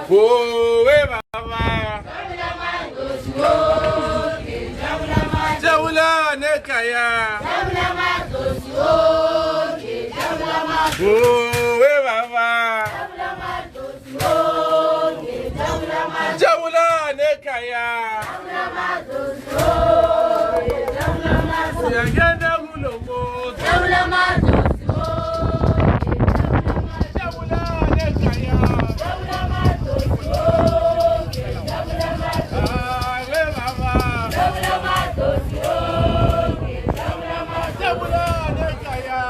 Owe baba. Jabulane kaya. Owe baba. Jabulane kaya. Siyangena kulo muzi. Jabulane kaya. Awe baba. Jabulane kaya.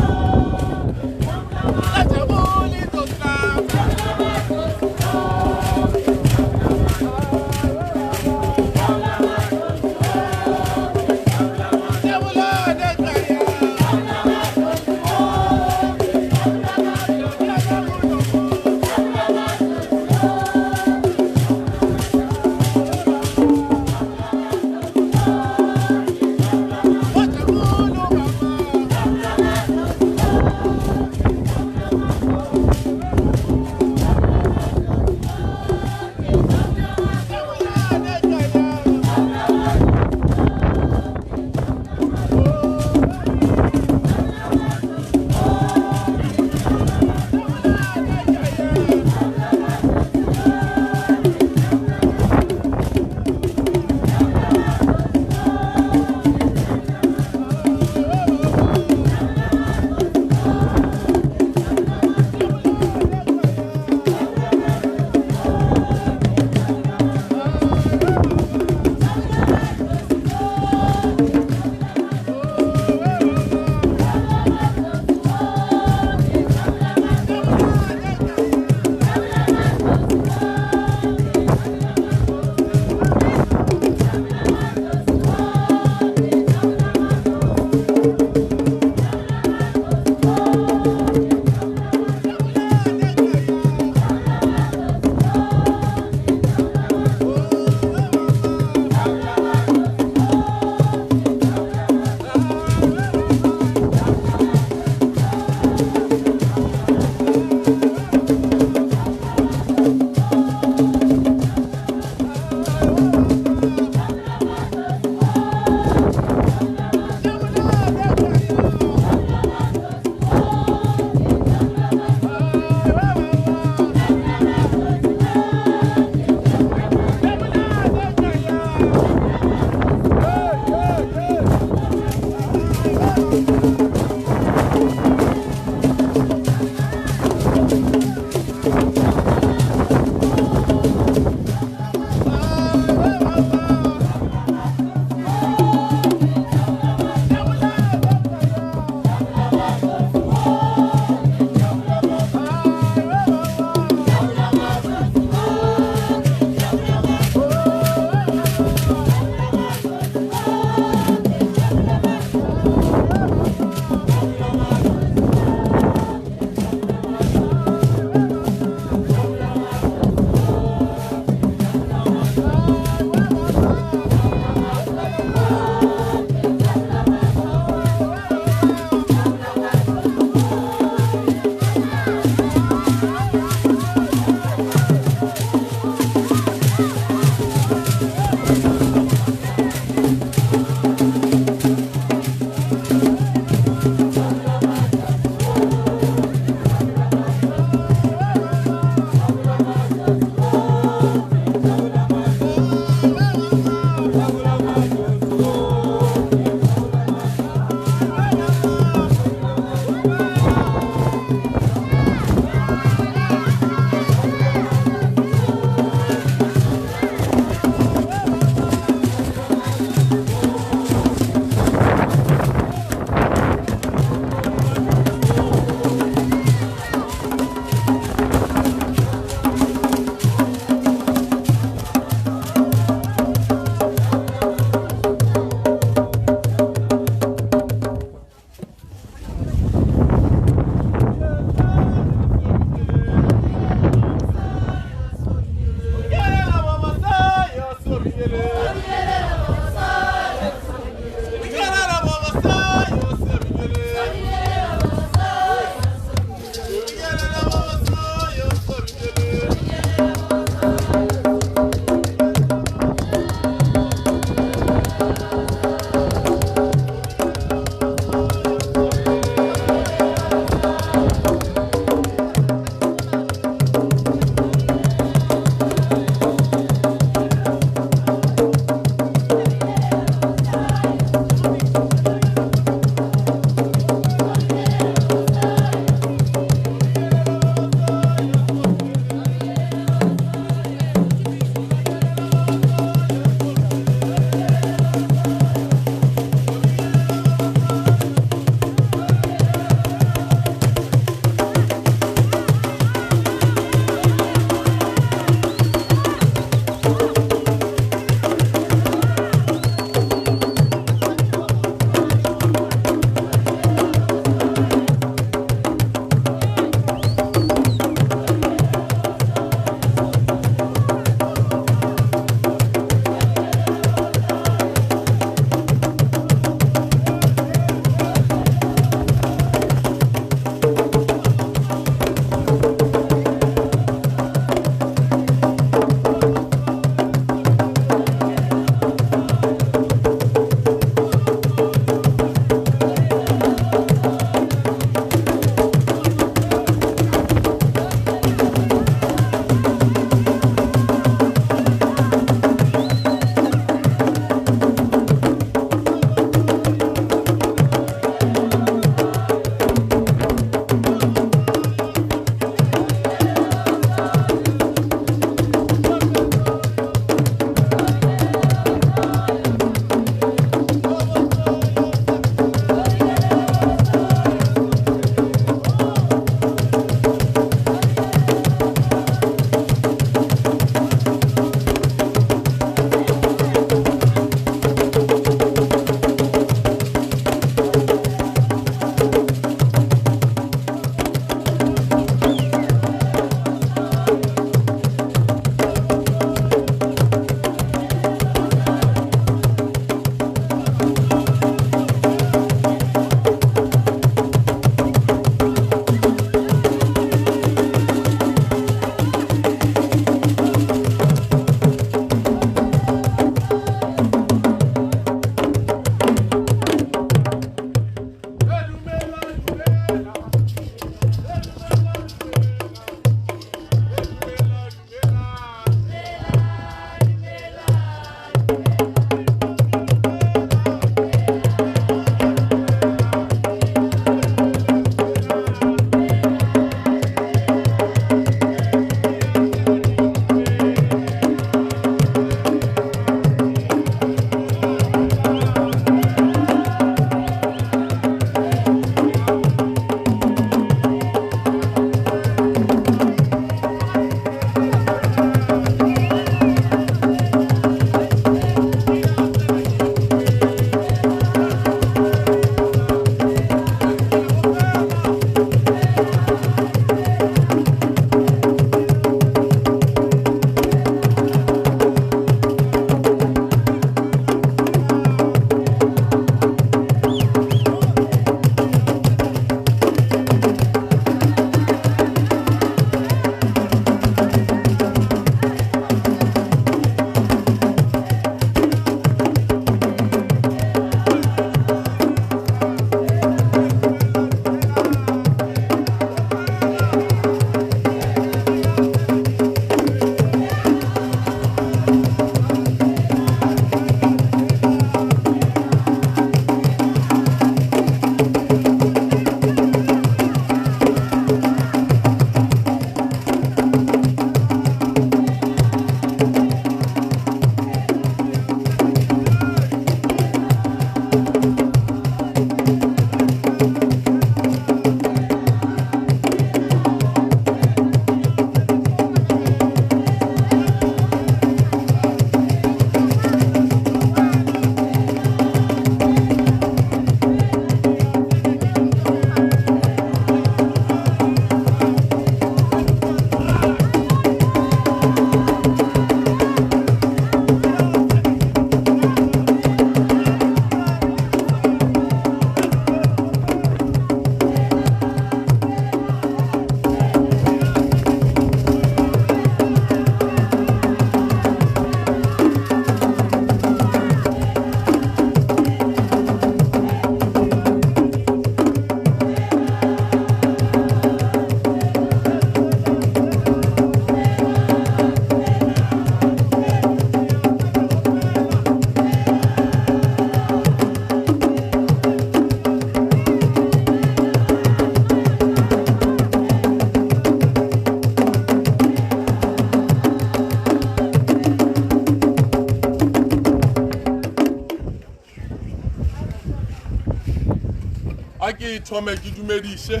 ke thome ke dumediše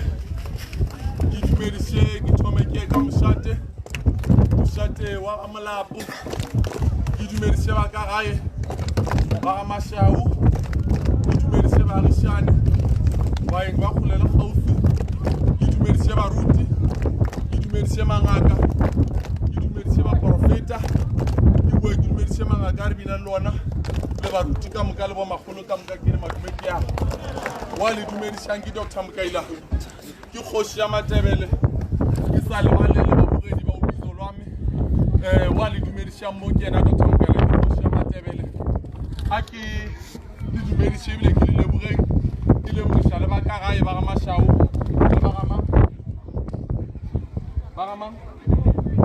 ke dumediše ke thome ke ye ka mošate mošate wa ga molapo ke dumediše ba ka gae ba ga mašau ke dumediše baagišane baeng ba kgole le kgaufi ke dumediše baruti ke dumediše mangaka ke dumediše baporofeta ke boe ke dumediše mangaka a re bina le ona le baruti ka moka le bomakgolo ka moka ke re madume ke a wa le dumedišang ke doctor mokaila ke kgoši ya matebele ke sa lebale le babogedi ba obizo lwame um wa le dumedišang mo ke yena doctor mokaila ke kgoši ya matebele a ke le dumediše ebile ke le lebogeng ke lebogiša le ba ka gae ba ga mašao le ba ga mang ba ga mang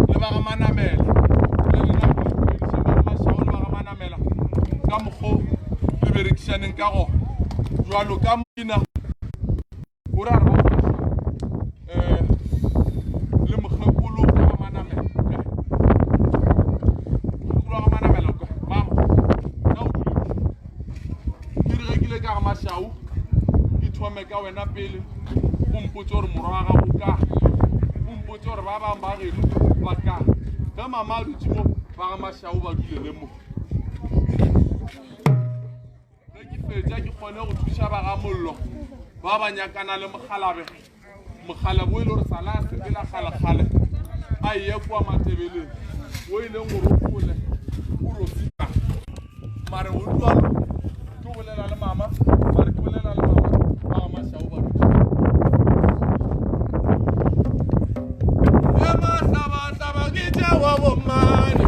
le ba ga manamela le lena ke le dumedišeng ba ga mašao le ba ga manamela ka mokgo le berekišaneng ka gona jwalo ka mina o ra re ba um le mokgekolo wa ga manamela mokgekolo wa ga manamela kwa mama na o dule ke re ge ke ile ka ga mašau ke thome ka wena pele o mpotse gore morwa wa gago ka o mpotse gore ba bangwe ba geno ba ka ge mama a dutse mo ba ga mašau ba dule le mo Ge ke fetša ke kgone go thuša ba ga mollo ba ba nyakana le mokgalabe mokgalabe o e le gore sala a sepela kgalekgale a eya kua matebeleng o e leng gore o kgole o rosika mare go jalo ke bolela le mama mare ke bolela le mama ba ga mašao ba dutše emahlabahlaba ke tša wa bommane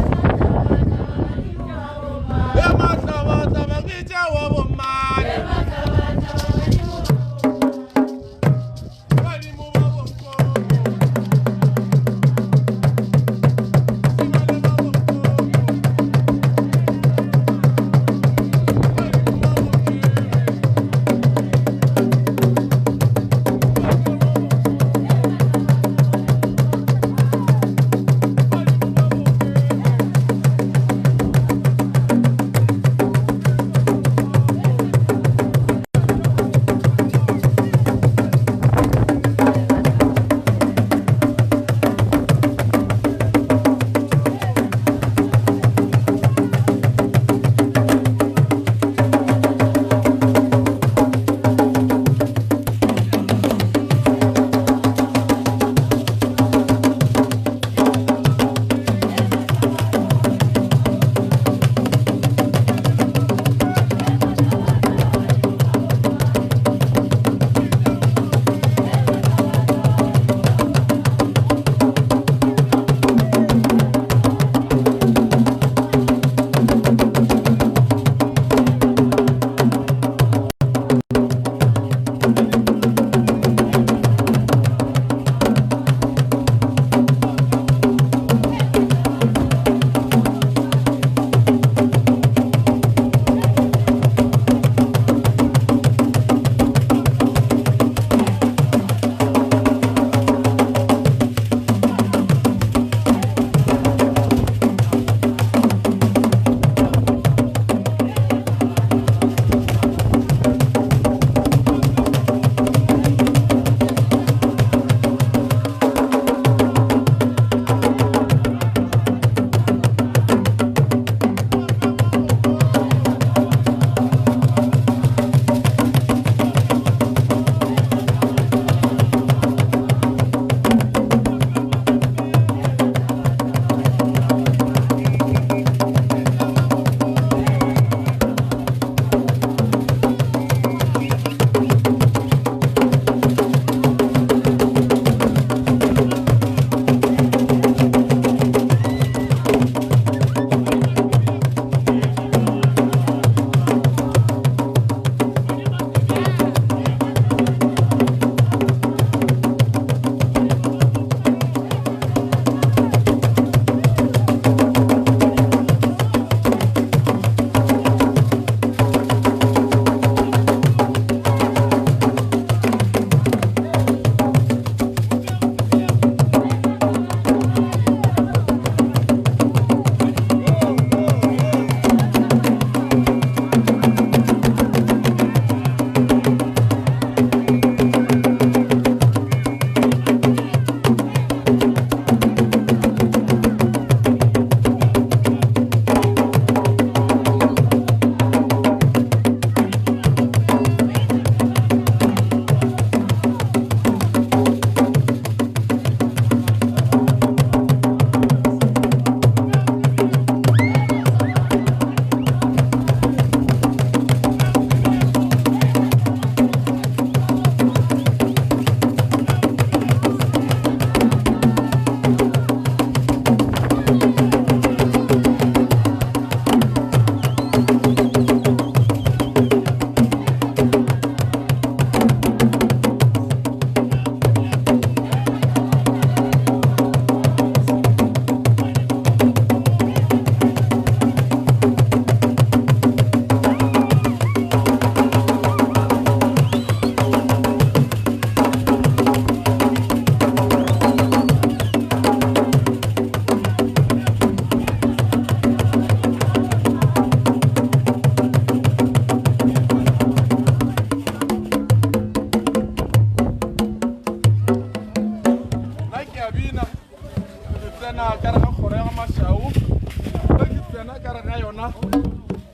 re ga yona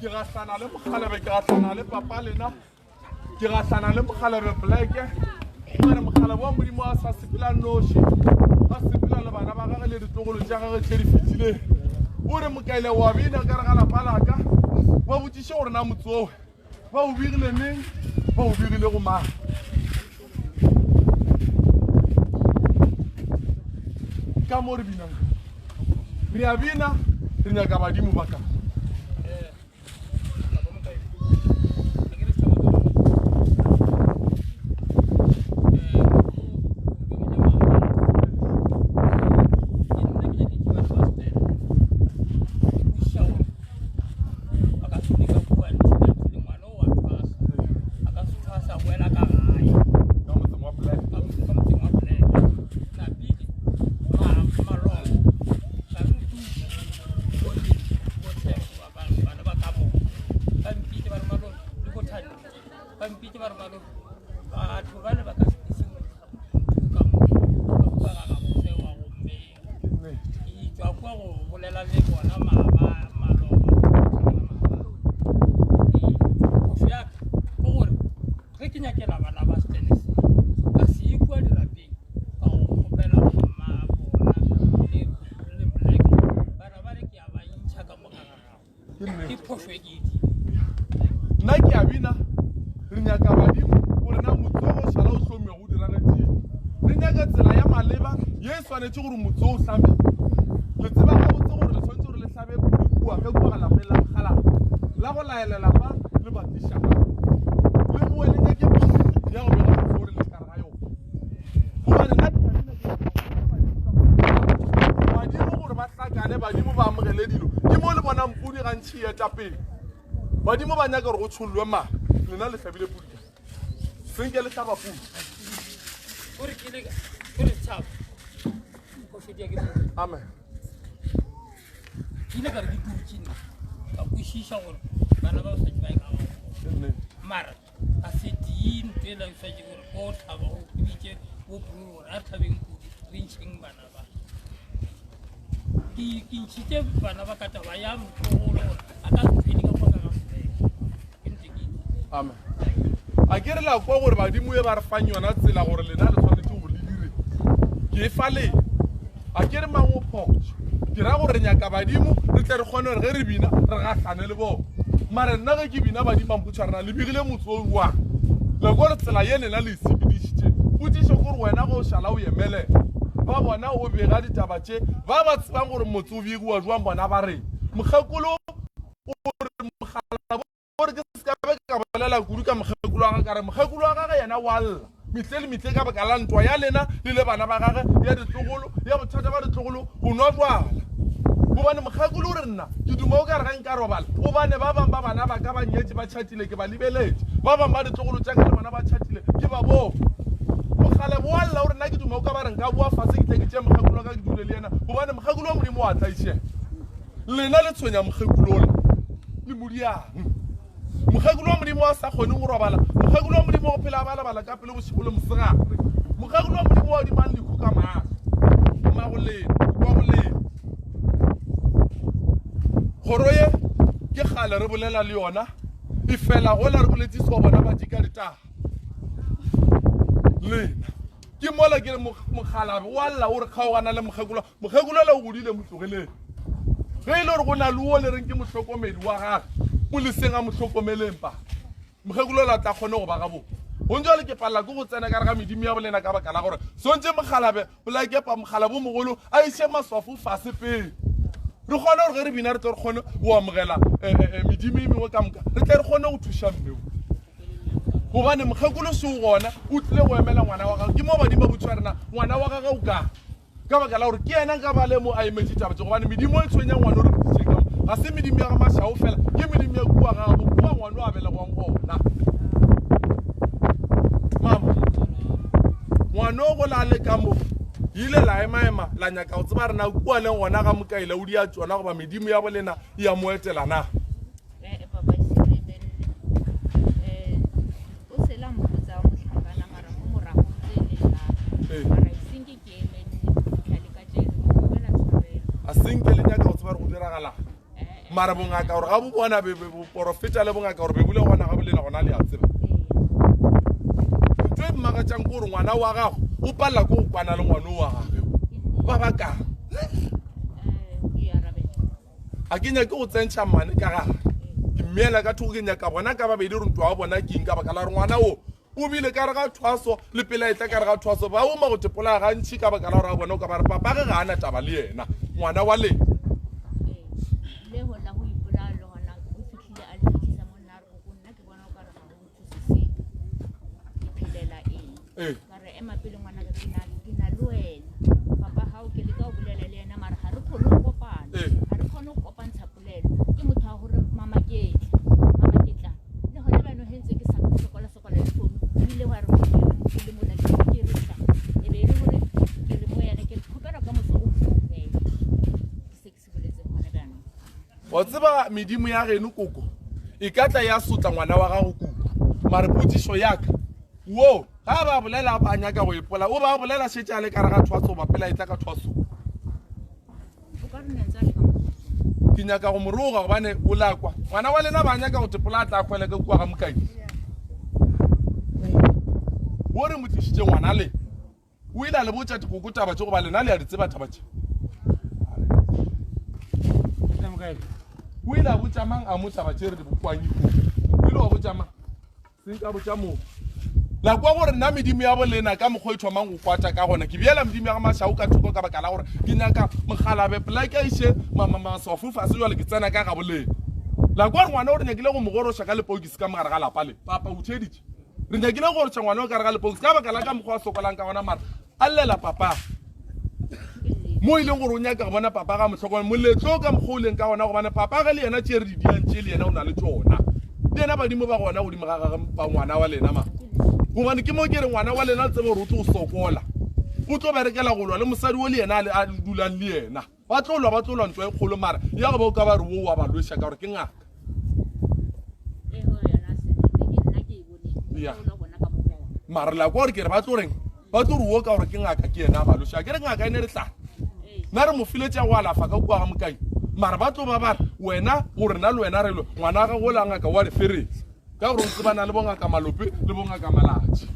ke gahlana le mokgalebe ke gahlana le papa lena ke gahlana le mokgalebe blake mare mokgalebe wa modimo a sa sepela noši a sepela le bana ba gage le ditlogolo tša gage tše di fetileng o re mokaile wa bina ka re ga lapa laka ba botšiše gore na motsowe ba o begile neng ba o begile go mang ka mo re binang re a bina re nyaka badimo ba ka Batho ba le ba ka se ka mo ka ga ga wa gomme Ke tšwa kwa go bolela le bona maaba maloba phošo ya ka ke gore ge ke nyakela bana ba Stennis ka se ye kua dirapeng ka go kgopela mma bona le le Black bana ba re ke a ba ntšha ka mo ga gago ke phošo e ke e dirile. Nna ke a bina re nyaka badimo gore na motse o šala o hlomiwa go diragetšeng re nyaka tsela ya maleba ye e swanetše gore motse o hlame le tseba gabotse gore le swanetše gore le hlabe pudi kua ka kua lapeng la mokgalana la go laelela fa le ba tliša fa le boe le nyake pudi ya go bega motse gore le kare ga yona gobane nna badimo gore ba hlakane badimo ba amogele dilo ke mo le bonang pudi gantšhi e eta pele badimo ba nyaka gore go tshollwe madi lena le hlabile pudi ka senke le hlaba pudi Gore ke le gore tshaba. Phošo di ya ke amen ke ile ka re ke dutše nna ka kwešiša gore bana ba basadi ba e ka ba mara a se tie ntho e la swanetše gore ko tlhaba o bitše bo bruru gore a re tlhabeng kudu re ntšheng bana ba ke ntšhitše bana ba ka taba ya motlogolo gore a ka se phele ka kwa ka ga ke ntse ke amen a ke re la kwa gore badimo e ba re fang yona tsela gore lena le tshwanetse gore le dire ke e fa lena a ke re mang o phošo ke ra gore re nyaka badimo re tle re kgone gore ge re bina re gahlane le bona mare nna ge ke bina badimo ba mpotša rena le begile motse o jwang le gore tsela ye lena le e sepedišitše potšišo ke gore wena ge o šala o emelela ba bona o bega ditaba tše ba ba tsebang gore motse o begiwa jwang bona ba reng mokgekolo o re mogala gore ke se ka be ka bolela kudu ka mokgekolo wa gage ka re mokgekolo wa gage yena wa lla mehle le mehle ka baka la ntwa ya lena le le bana ba gage ya ditlogolo ya bothata ba ditlogolo go nwa jwala gobane mokgekolo o re nna ke duma o ka re ge nka robala gobane ba bangwe ba bana ba ka ba nyetše ba tšhatile ke ba lebeletše ba bangwe ba ditlogolo tša ka le bona ba tšhatile ke ba bone mogale boa lla o re nna ke duma o ka ba re nka boa fase ke tle ke tšee mokgekolo wa ka ke dule le yena gobane mokgekolo wa modimo wa tlaišega Lena le tshwenya mokgekolo ola, le mo diang? Mokgekolo wa Modimo a sa kgone go robala, mokgekolo wa Modimo wa go phela a balabala ka pelo bošego le mosegare, mokgekolo wa Modimo wa dimang lehu ka mahlo. Mmago lena, kwa go lena. Kgoro ye ke kgale re bolela le yona, e fela gola re boletše wa bona ba dika ditaba. Lena ke mola ke re mokgalabe wa lla o re kgaogana le mokgekolo Mokgekolo le o godile mo tlogeleng. Ge e le gore go na le o le reng ke mohlokomedi wa gage, mo leseng a mo hlokomeleng pa. Mokgekolo le a tla kgone go ba gabo. Gong jwale ke palela ke go tsena ka re ga medimo ya bolena ka baka la gore swantse mokgalabe bolakepa mokgalabo mogolo a iše maswafo fase pele. Re kgone gore ge re bina re tle re kgone go amogela eh, eh, eh, medimo e mengwe ka moka re tle re kgone go thuša mmeo gobane mokgekolo se o gona o tlile go emela ngwana wa gagwe ke mo badimo ba botšiwa rena ngwana wa gagwe o kae Ka baka la gore ke yena nka ba le mo a emetše taba tše, gobane medimo e tshwenya ngwano re botšišeng ka mo, ga se medimo ya ga Mashao fela, ke medimo ya kua gabo, kua ngwano a belegwang gona. Mama, ngwano o gola a le ka mo, ile la emaema la nyaka go tseba rena kua leng gona ga Mokaila o di a tšona goba medimo ya bolena e a mo etela na? Eh, papa e se re emelele. Eh, o sela mpotsa mohlankana mara mo morago ntse e le nna. Ee. Mara e senke ke emelele go fitlha le kajeno ke kgopela tshwarelo. A senke le nyaka go tseba gore go diragalang. Eh, eh. Mara bongaka gore ga bo bona be boporofeta le bongaka gore be bole gona ga bolena gona le a tseba. Ntho e mmakatšang ke gore ngwana wa gago o palela ke go kwana le ngwana wa gagwe. Ba bakang? A ke nyake go tsentšha mmane ka gare. Ke mmeela ka thoko ke nyaka bona ka babedi gore ntwa wa bona ke eng ka baka la gore ngwana o o bile ka re ga thwaso le pela e tla ka re ga thwaso ba oma go tepolaya gantši ka baka la gore a bona o ka ba re papa ge ga a na taba le yena ngwana wa lena. Le gona go ipolaya le gona o fitlhile a le fitlhisa mo nna re go nna ke bona o ka re ga go nthuse sepe ke phelela eng. Ka re ema pele ngwana ka ke na le wena papa gago ke leka go bolela le yena mara ga re kgone go kopana ga re kgone go kopantsha polelo ke motho wa gore mama ke tla mama ke tla le gone bano he ntse ke sa sokola sokola le founu o ile wa re ke le mola ke ke re tla e be e le gore ke re mo yena ke re kgopela ka moso o mfounele ke se ke se boletseng gone bjanong. Wa tseba medimo ya geno koko e ka tla ya sotla ngwana wa gago kudu. Mare potšišo ya ka wo ga ba bolela ba nyaka go ipola o ba bolela šetše a le ka re ga thwaso ba pela e tla ka thwaso. Ke nyaka go mo roga gobane o lakwa. Ngwana wa lena ba nyaka go tepola a tla hwela ka kua ga mokai. Wo re mo tlišitše ngwana le. O ile a le botša dikoko taba tše goba lena le a di tseba taba tše? O ile a botša mang a mo taba tše re di bokwanyi ko? O ile wa botša mang? Se nka botša mo. La kwa gore nna medimo ya bolena ka mokgwa e thomang go kwata ka gona. Ke beela medimo ya ga Mashau ka thoko ka baka la gore ke nyaka mogalabe polake a iše maswafo fase jwale ke tsena ka ga bolena. La kwa gore ngwana o re nyakile go mo goroša ka lepokisi ka mogare ga lapa le. Papa o theeditše. Re nyakile go goroša ngwana o ka re ga lepokisi ka baka la ka mokgwa a sokolang ka gona mara a llela papa mo e leng gore o nyaka go bona papa ga motlhokomela moletlo ka mokgwa o leng ka gona gobane papa ge le yena tše re di diang tše le yena o na le tšona le yena badimo ba gona godimo ga gage ba ngwana wa lena ma gobane ke mo ke re ngwana wa lena tsebe gore o tlo sokola o tlo berekela go lwa le mosadi o le yena a dulang le yena ba tlo lwa ba tlo lwa ntwa e kgolo mara ya go ba o ka ba re wo wa ba lweša ka gore ke ngaka. Ya. Mara la kwa gore ke re ba tlo reng ba tlo re wo ka gore ke ngaka ke yena a ba lweša ke re ngaka e ne re tla nna re mo file tša go alafa ka kua ga mokai mara ba tlo ba ba re wena gore nna le wena re lwe ngwana ga gola ngaka wa re feretse ka gore o tsebana le bongaka malope le bongaka malatši.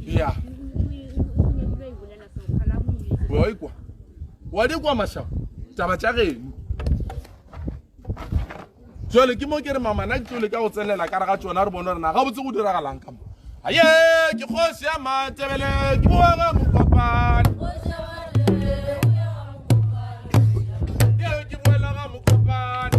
Ya. Wa ikwa wa di kwa mašabo taba tša geno jale ke mo ke re mama na ke tlo leka go tsenelela ka re ga tšona re bone gore na gabotse go diragalang ka mo aye ke kgoši ya matebele ke boa ga mokopane ke boela ga mokopane.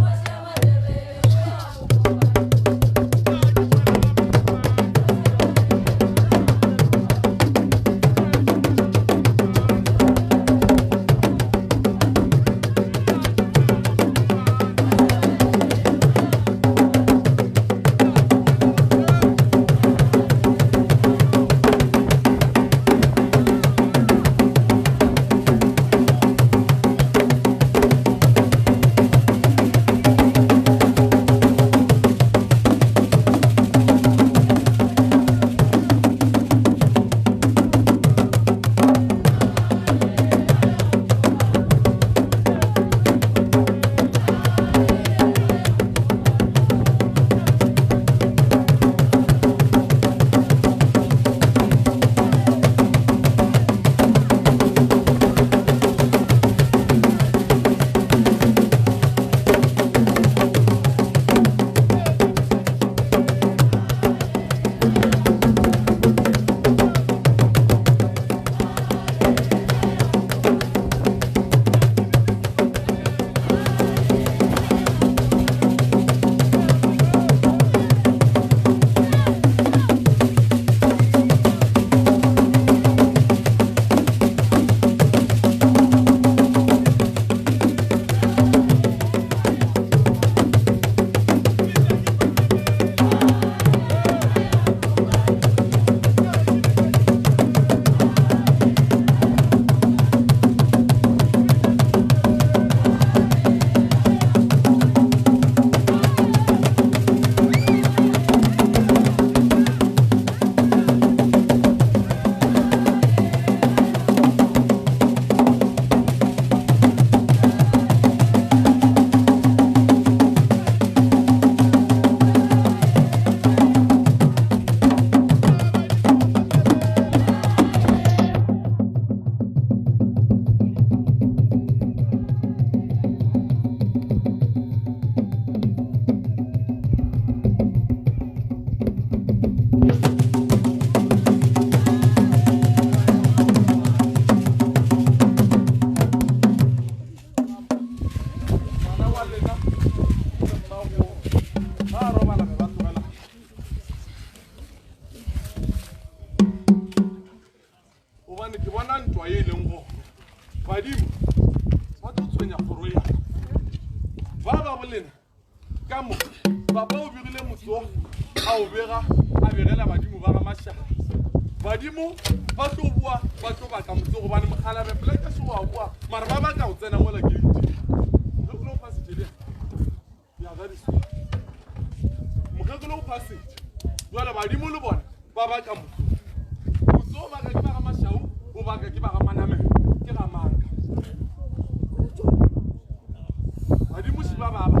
Ka mo papa o begile motse wo a o bega a begela badimo ba ga Mashaba. Badimo ba tlo boa ba tlo baka motse gobane mokgalabe poleke se wa boa mara ba baka go tsena mola gate. Mokgekolo o phasitše le ya that is mokgekolo o phasitše. Jwale badimo le bona ba baka motse. Motse o baka ke ba ga Mashau o baka ke ba ga Manamela ke ga Manka. Badimo shi ba baba.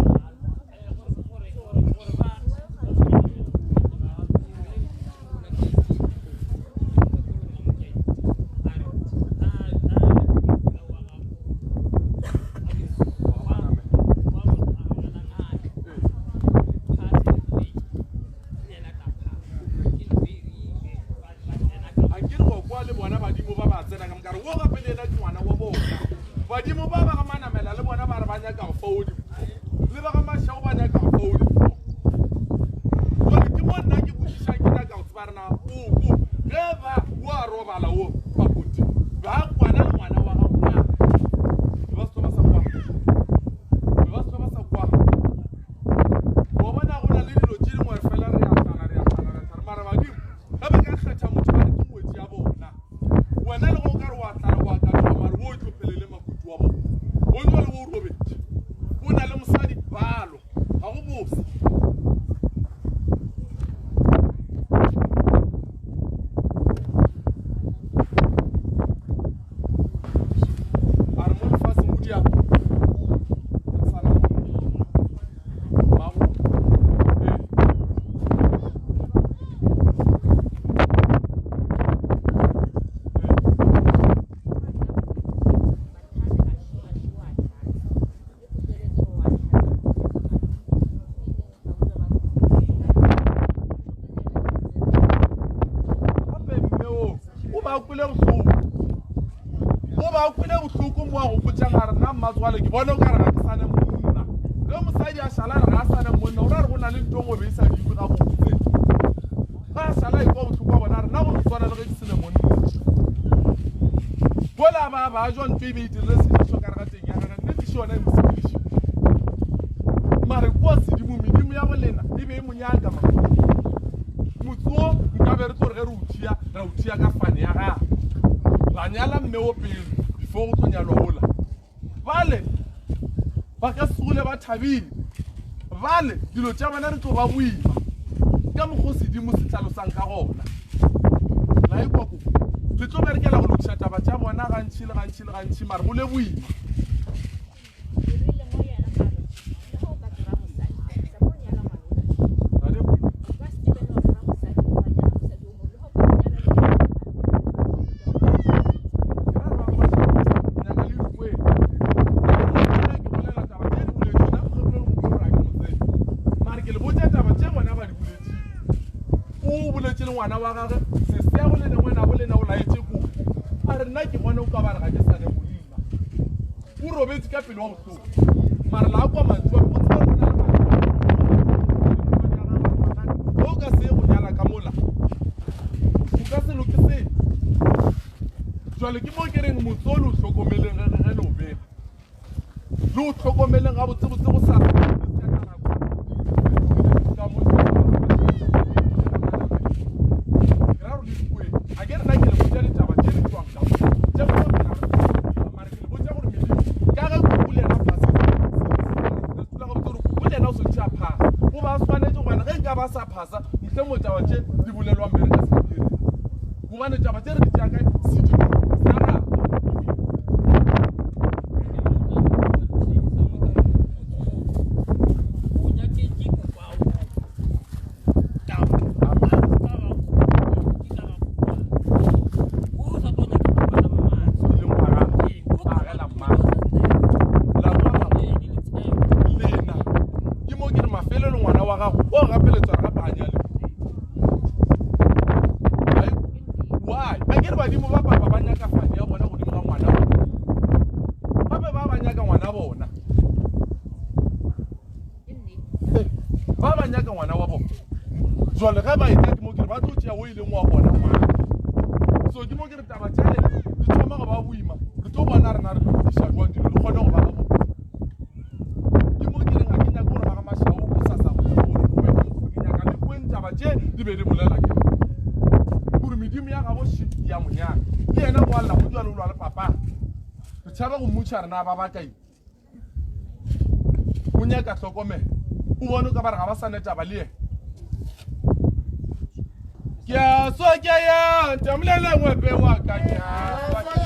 A ke re wa kwa le bona badimo ba ba tsena ka mokare wo gape le yena ke ngwana wa bona. Badimo ba ba ga Manamela le bona ba re ba nyaka go fa o dimpho. Le ba ga Mashao ba nyaka go fa o dimpho. Jwale ke mo nna ke botšišang ke nyaka go tseba re na koko ge ba wa robala wo makoti ba kwana le ngwana wa gago na? Be ba se ba sa kwa. Be ba se ba sa kwa. Wa bona go na le dilo tše dingwe fela re a tlala re a tlala re a tlala mara badimo ge ba ka kgetha motho ba re ke ngwetši ya bona wena le go ka re wa tlala wa katoga mare wo o tlo phelele makutu wa bona o jwa le wo o robetše o na le mosadi balo ga go bose. A re mo lefaseng o dia sana mago ee. Gape mme o o ba kwele bohloko o ba kwele bohloko mo a gopotšang a re nna mmatswale ke bone o ka re ga ke sane monna ge mosadi a šala re ga a sane monna o ra re go na le nto ngwe be e sa dikwe gabotse ga a šala ekwa bohloko a bona a re nna go no swana le ge ke sene monna bola ba ba jwa nto e be e dirile sedišo ka re ga teng ya gage nnete še yona e mo sepedišitše mare kua sedimo medimo ya bolena e be e mo nyaka ma motse wo nkabe re tlo re ge re o tšea ra o tšea ka fane ya gagwe ra nyala mme wo pele before go tlo nyalwa ola bale ba ka se gole ba thabile bale dilo tša bona re tlo ba boima ka mokgwa o sedimo se hlalosang ka gona la ekwa koko le tlo berekela go lokiša taba tša bona gantši le gantši le gantši mare go le boima. O boletše le ngwana wa gagwe sesego le ne ngwana bo lena o laetše koko a re nna ke bone o ka ba re ga ke sane monna o robetše ka pelo wa bohloko mara la kwa mantšu a o tseba gore na le o ka se go nyala ka mola o ka se loke selo jwale ke mo ke reng motse o le o hlokomeleng ge ge le o bega le o hlokomeleng gabotsebotse go sa a ke rena ke le botša ditaba tše di tšwang ka mo tše mare ke le botša gore medimo ka ge kuku le yena phase dula gabotse gore kuku le yena o swantšhe a phasa o ba swanetše gobane ge nka ba sa phasa ntle mo taba tše di bolelwang be re ka se di dire gobane taba tše re di tšea kae sedimo sa rapa. Lena ke mo ke re mafelelo ngwana wa gago o gapeletsa gape a nyale. Why? A ke re badimo ba papa ba nyaka fane ya bona godimo ga ngwana gape ba ba nyaka ngwana bona. Ba ba nyaka ngwana wa bona. Jwale ge ba etla ke mo ke re ba tlo tšea o e leng wa bona ngwana. So ke mo ke re taba tša lena di thoma go ba boima. Re tlo bona rena re lokiša jwang dilo di kgone go ba gabotse. Ke mo ke reng ga ke nyake gore ba ga Mashao o sa di be di bolela ke gore medimo ya gabo shi ya monyana le yena go alla go dula le o lwa le papa re tšhaba go mmutšha rena ba bakaeng o nyaka tlhokomelo o bone ka bare ga ba sa netaba le yena ke a swa ke ya ntamolele ngwepe wa ka ke a swa ke.